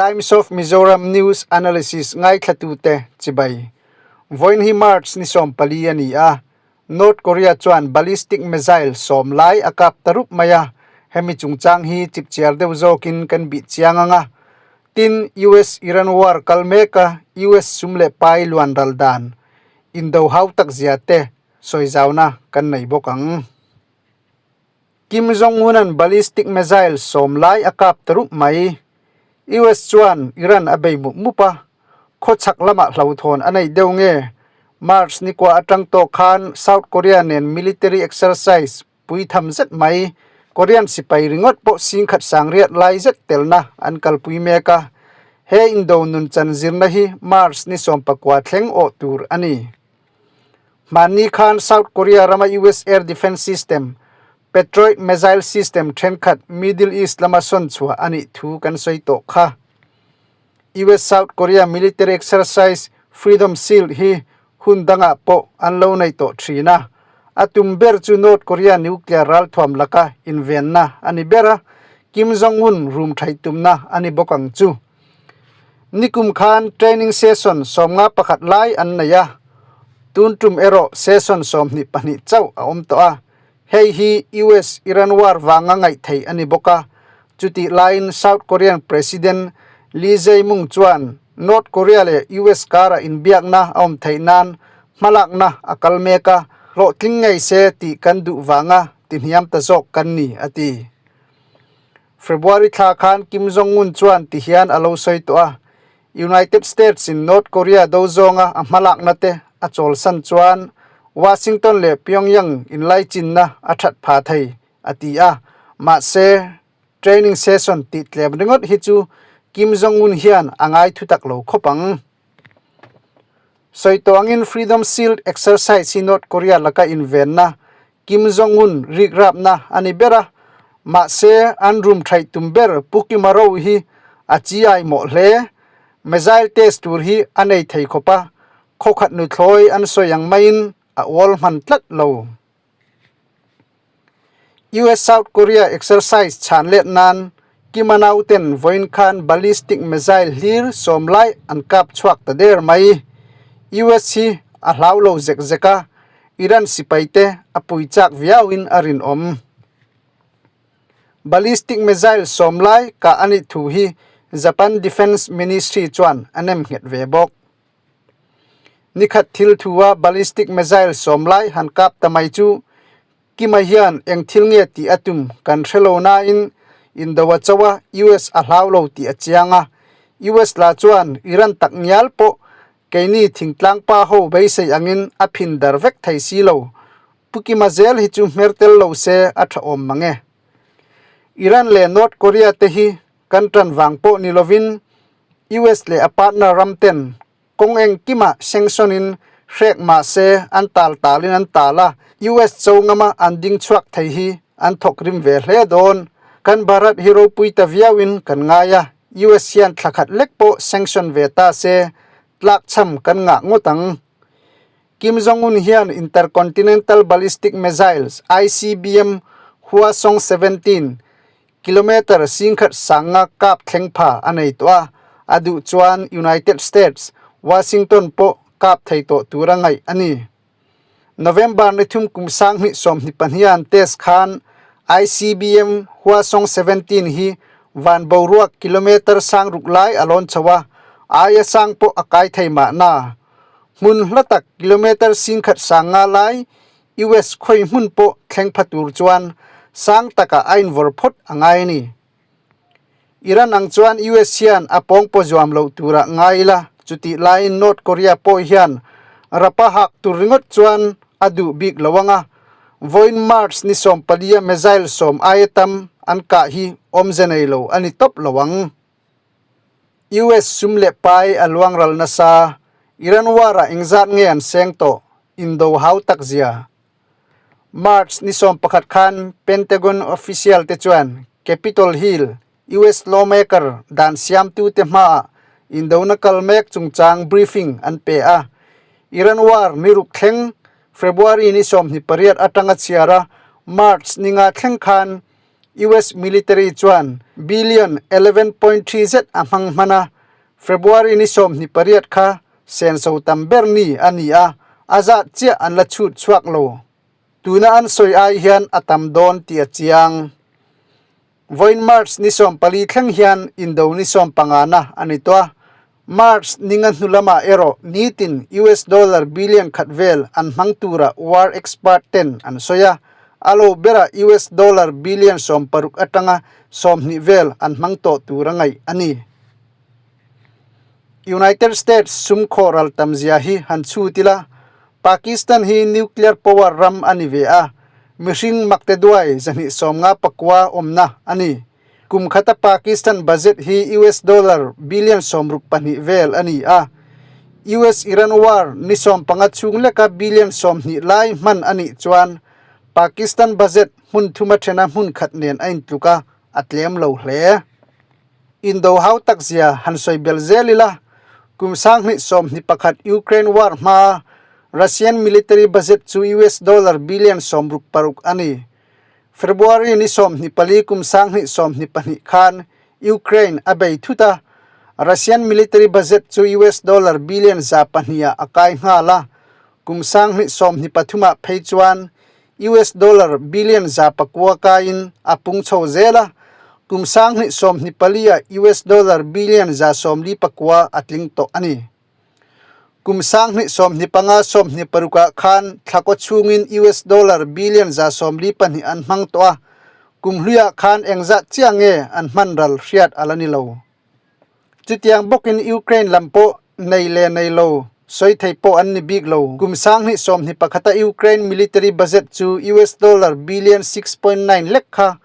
Times of Mizoram News Analysis ngaithlatute chibai. Vawiin hi March ni 14 a ni a, North Korea chuan ballistic missile sawm lai a kap ta rup mai a, hemi chungchang hi chipchiar deuh zawkin kan bih chiang ang a. Tin, US-Iran war kal meka US sum leh pai luan ral dan indo hau tak zia te sawi zauna kan nei bawk ang. Kim Jong-un-a'n ballistic missile sawm lai a kap ta rup mai. US chuan Iran a bei mup mup a, khawchhak lamah hlauhthawn a neih deuh nge? March ni kua atang tawh khan South Korea nen military exercise pui tham zet mai, Korean sipai ringawt pawh singkhat sangriat lai zet telna an kalpui mek a. He indo nunchan zirna hi March ni 19 thleng awh tur a ni. Hmanni khan South Korea rama US Air Defense System, Patriot Missile System thenkhat Middle East lama sawn chhuah a nih thu kan sawi tawh kha. US-South Korea Military Exercise Freedom Shield hi hun dangah pawh an lo nei tawh thin a. A tum ber chu North Korea nuclear ralthuam laka invenna a ni ber a, Kim Jong-un rum thaih tumna a ni bawk ang chu. Nikum khan training session 51 lai an nei a, tun tum erawh session 22 chauh a awm tawh a, hei hi US-Iran war vanga ngaih theih a ni bawk a, chutih laiin South Korean President Lee Jae-myung chuan North Korea leh US karah inbiakna a awm theih nan hmalakna a kal mek a, hlawhtling ngei se tih kan duh vanga tihniam ta zawk kan ni, a ti. February thla khan Kim Jong-un chuan ti hian a lo sawi tawh a, United States in North Korea do zawnga a hmalakna te a chawlsan chuan Washington leh Pyongyang inlaichinna a that pha thei, a ti a. Mahse, training session tih tlem ringawt hi chu Kim Jong-un hian a ngai thutak lo khawp ang. Sawi tawh angin Freedom Shield exercise hi North Korea laka invenna Kim Jong-un rikrapna a ni ber a, mahse an rum thaih tum ber Pu Kima Ro hi a chi ai mawh hle. Missile test tur hi a nei thei khawp a, khawkhat nuthlawi an sawi ang maiin a ual hman tlat lo. US-South Korea exercise chhan let nan Kima nauten vawiin khan ballistic missile hlir sawm lai an kap chhuak ta der mai. US hi a hlau lo zek zek a, Iran sipaite a pui chak viauin a rinawm. Ballistic missile sawm lai kah a nih thu hi Japan Defence Ministry chuan a nem nghet ve bawk. Nikhat thil thua ballistic missile sawm lai han kap ta mai chu Kima hian eng thil nge tih a tum kan hre lo nain indo a cho a, US a hlau lo tih a chiang a. US la chuan Iran tak ngial pawh Keini thingtlang pa ho beisei angin a phin dar vek thei si lo. Pu Kima zel hi chu hmer tel lo se a tha awm mang e. Iran leh North Korea te hi kan tan vang pawh ni lovin US leh a partner ram ten kawng engkima sanction in hrek mah se an tal talin an tal a, US cho ngama an ding chhuak thei hi an thawk rim ve hle dawn. Kan Bharat hi ropui ta viauin kan ngai a. US hian thla khat lek pawh sanction ve ta se, tlak cham kan ngah ngawt ang. Kim Jong-un hian Intercontinental Ballistic Missiles, ICBM, Hwasong 17, kilometre singkhat sanga kap thleng pha a nei tawh a, a duh chuan United States, Washington pawh kap thei tawh tura ngaih a ni. November ni thum kum 2022 an test khan ICBM Hwasong 17 hi van boruak kilometre sang ruk lai a lawn chho a, aia sang pawh a kai thei mahna. Hmun hla tak kilometre 10,000 sang nga lai US khawi hmun pawh thleng pha tur chuan sang takah a invawr phawt a ngai a ni. Iran ang chuan US hian a pawngpaw zuam loh turah ngai ila, chutih laiin North Korea pawh hian rapa hak tur ringawt chuan a duh bik lo ang a, vawiin March ni 14 a missile sawm aia tam an kah hi awmze nei lo a ni tawp lo ang. US sum leh pai a luang ral nasa, Iran war ah engzat nge an seng tawh, indo hau tak zia. March ni 11 khan Pentagon official te chuan Capitol Hill, US lawmaker dan siamtute hmaah indona kal mek chungchang briefing an pe a. Iran war ni ruk thleng February ni 28 atanga chhiara March ni nga thleng khan US military chuan billion 11.3 zet a hmang hman a, February ni 28 kha senso tam ber ni a ni a, a zat chiah an la chhut chhuak lo. Tuna an sawi ai hian a tam dawn tih a chiang. Vawiin March ni 14 thleng hian indo ni 15 na a ni tawh a, March ninga hnu lamah erawh nitin US dollar billion khat vel an hmang tura war expert ten an sawi a, a lo berah US dollar billion 16 atanga 20 vel an hmang tawh tura ngaih a ni. United States sum khawh ral tam zia hi han chhut ila, Pakistan hi nuclear power ram a ni ve a, mihring makte duai 259 awmna a ni. Kum khata Pakistan budget hi US dollar billion 62 vel a ni a. US-Iran war ni 15 chhung leka billion 20 lai hman a nih chuan Pakistan budget hmun thuma thena hmun khat nen a intluk a, a tlem lo hle. Indo hau tak zia han sawi bel zel ila, kum 2021 Ukraine war hmaa Russian military budget chu US dollar billion 66 a ni. February ni 24 kum 2022 khan Ukraine a bei thut a, Russian military budget chu US dollar billion 200 ah a kai nghal a, kum 2023 ah phei chuan US dollar billion 900 kaiin a pung chho zel a, kum 2024 ah US dollar billion 149 a tling tawh a ni. Kum 2025 26 ah khan thlakaw chhungin US dollar billion 142 an hmang tawh a, kum hluiah khan engzat chiah nge an hman ral hriat a la ni lo. Chutiang bawkin Ukraine lam pawh nei leh nei lo sawi thei pawh an ni bik lo. Kum 2021 a Ukraine military budget chu US dollar billion 6.9 lek kha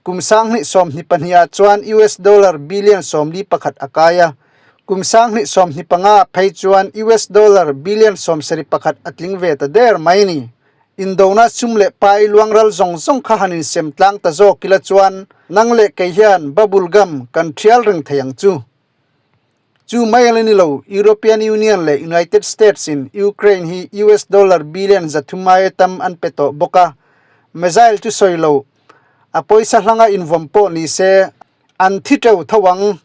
kum 2022 ah chuan US dollar billion 41 a kai a, Kum 2025 phei chuan US dollar billion 71 a tling ve ta der mai ni. Indona sum leh pai luangral zawng zawng kha han insem tlang ta zawk ila chuan nang leh kei hian bubble gum kan thial reng thei ang chu. Chu mai a la ni lo, European Union leh United States in Ukraine hi US dollar billion 300 aia tam an pe tawh bawk a, missile chu sawi lo, a pawisa hlanga invawm pawh ni se an thi teuh tho ang.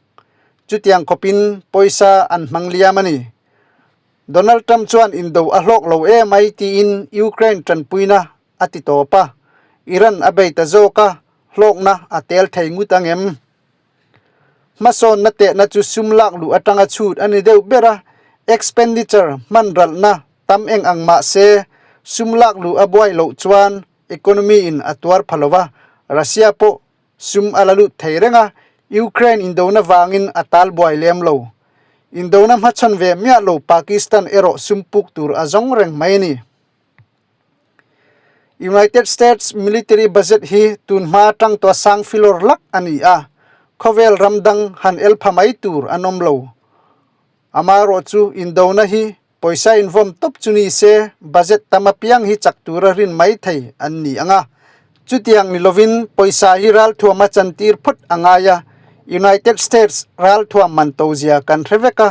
Chutiang khawpin pawisa an hmang liam a ni. Donald Trump chuan indo a hlawk lo em mai tiin Ukraine tanpuina a ti tawp a, Iran a bei ta zawk a, hlawkna a tel thei ngut ang em? Hmasawnna tehna chu sum lak luh atanga chhut a ni deuh ber a, expenditure hman ralhna tam eng ang mah se sum lak luh a buai loh chuan economy in a tuar pha lo va, Russia pawh Sum a la lut thei reng a, Ukraine indona vangin a tal buai lem lo. Indona hmachhawn ve miah lo Pakistan erawh sum puk tur a zawng reng mai a ni. United States military budget hi tun hma atang tawh sang filawr lak a ni a, khawvel ram dang han el pha mai tur an awm lo. Amaherawh chu indona hi Pawisa invawm tawp chu ni se budget tam apiang hi chak tura rin mai thei an ni ang a. Chutiang ni lovin pawisa hi ralthuam a chantir phawt a ngai a, United States ralthuam man to zia kan hre vek a,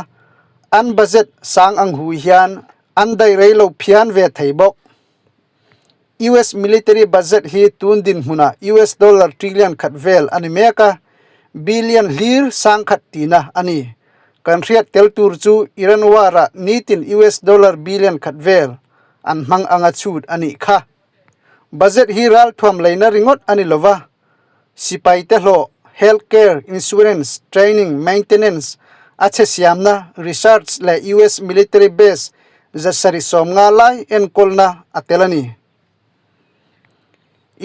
an budget sang ang hu hian an daih rei lo phian ve thei bawk. US military budget hi tun dinhmunah US dollar trillion khat vel a ni mek a, billion hlir sang khat tina a ni. Kan hriat tel tur chu Iran war-ah nitin US dollar billion khat vel an hmang anga chhut a nih kha. Budget hi ralthuam leina ringawt a ni lova, sipai te hlawh, health care, insurance, training, maintenance, a chhe siamna, research leh US military base 750 lai enkawlna a tel a ni.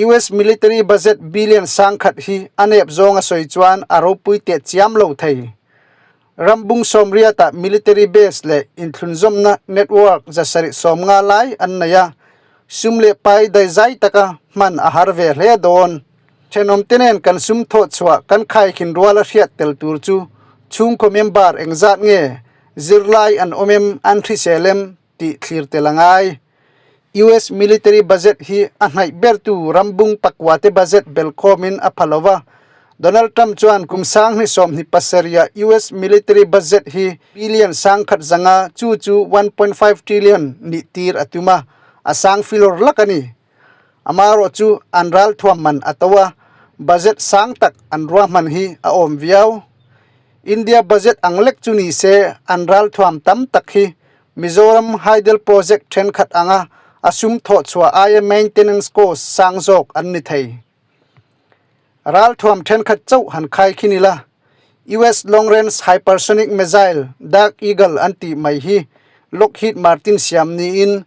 US military budget billion 1000 hi a nep zawng a sawi chuan a ropui teh chiam lo thei. Rambung 80 ah military base leh inthlunzawmna network 750 lai an nei a, sum leh pai daizai taka hman a har ve hle dawn. Thenawmte nen kan sum thawh chhuah kan khaikhin rual a hriat tel tur chu chhungkaw member engzat nge zirlai an awm em an hrisel em tih thlir tel a ngai. US military budget hi a hnaih bertu rambung pakuate budget belkhawmin a pha lo va, Donald Trump chuan kum 2027 ah US military budget hi billion 1100 chu chu 1.5 trillion nih tir a tum a, a sang filawr lak a ni. Amaherawh chu an ralthuam man a to a, Budget sang tak an ruahman hi a awm viau. India budget ang lek chu ni se an ralthuam tam tak hi Mizoram Hydel Project thenkhat anga a sum thawhchhuah aia maintenance cost sang zawk an ni thei. Ralthuam thenkhat chauh han khai khin ila, US Long Range Hypersonic Missile Dark Eagle an tih mai hi Lockheed Martin siam niin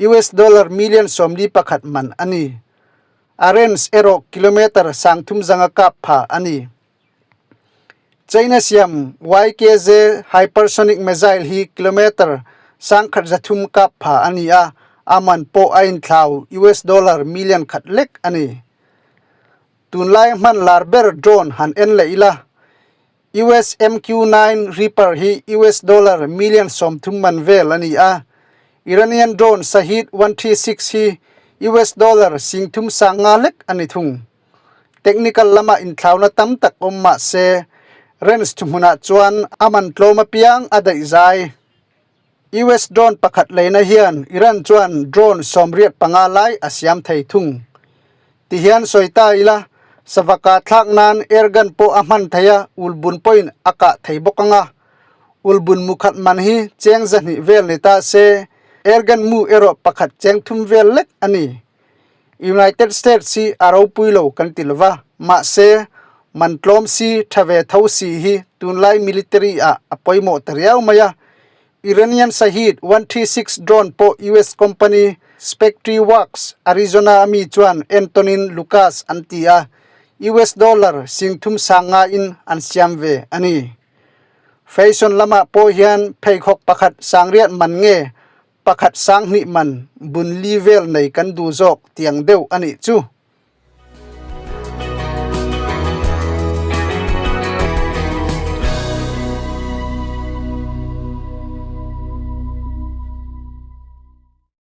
US dollar million 41 man a ni. A range erawh kilometre 3000 kap pha a ni. China siam YKZ hypersonic missile hi kilometre 1300 kap pha a ni a, a man pawh a inthlau US dollar million khat lek a ni. Tunlai hman lar ber drone han en leh ila, US MQ-9 Reaper hi US dollar million 30 man vel a ni a, Iranian drone Shahed 136 hi US dollar 35,000 lek a ni thung. Technical lama inthlauna tam tak awm mah se, range thuhmunah chuan a man tlawm apiang a daih zai. US drone pakhat leina hian Iran chuan drone 85 lai a siam thei thung. Tihian sawi ta ila, savaka thlak nan airgun pawh a hman thei a, ulbun pawhin a kah thei bawk ang a. Ulbun mu khat man hi cheng 200 vel ni ta se, airgun mu erawh pakhat cheng 3 vel lek a ni. United States hi a ropui lo kan ti lova, mahse man tlawm si tha ve tho si hi tunlai military ah a pawimawh ta riau mai a. Iranian Shahed 136 drone pawh US company Spectre Works, Arizona a mi chuan Antonin Lucas an ti a, US dollar 30,000 ngaiin an siam ve a ni. Fashion lamah pawh hian pheikhawk pakhat 8000 man nge pakhat 2000 man bun li vel nei kan duh zawk tiang deuh a nih chu.